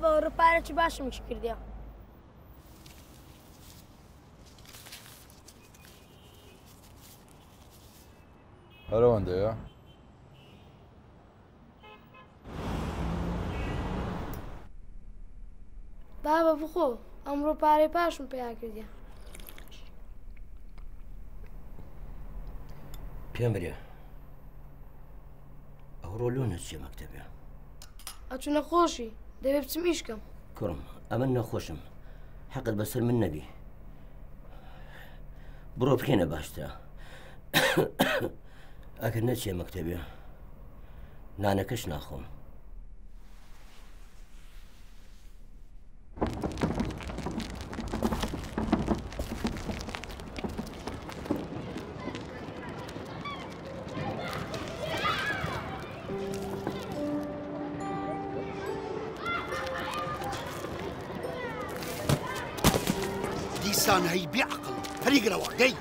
بابە ئەوڕۆ پارەکی باشم ئیش کردیە. هەر ئەوەندەیە؟ بابە بخۆ ئەمڕۆ پارەی باشم پیا کردیە. پێم برێ ئەوڕۆ لۆ نەچیە مەکتەبێ؟ ئەچوو نەخۆشی دەبێ بچم ئیش کەم. کوڕم ئەمن نەخۆشم حەقت بەسەر من نەبی بڕۆ بخێنە باشترە. ئەگەر نەچیە مەکتەبێ نانەکەش ناخۆم. دیسان هەی بێ عەقڵ هەریگرەوە دەی.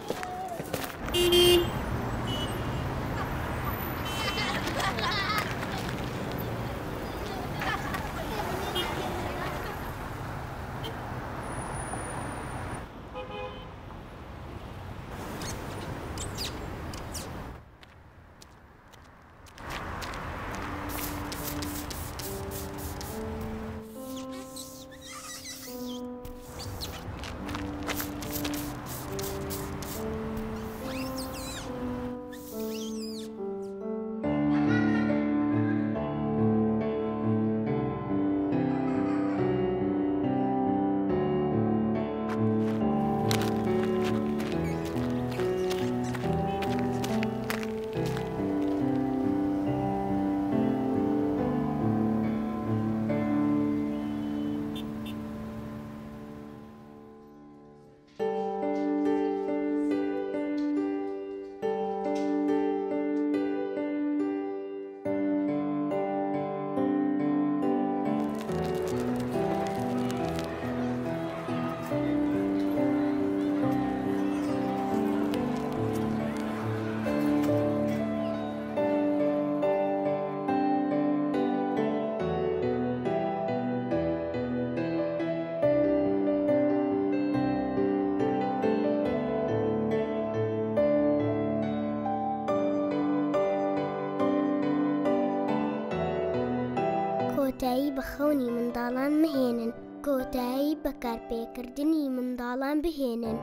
کۆتایی بە خەونی منداڵان مەهێنن، کۆتایی بە کارپێکردنی منداڵان بهێنن.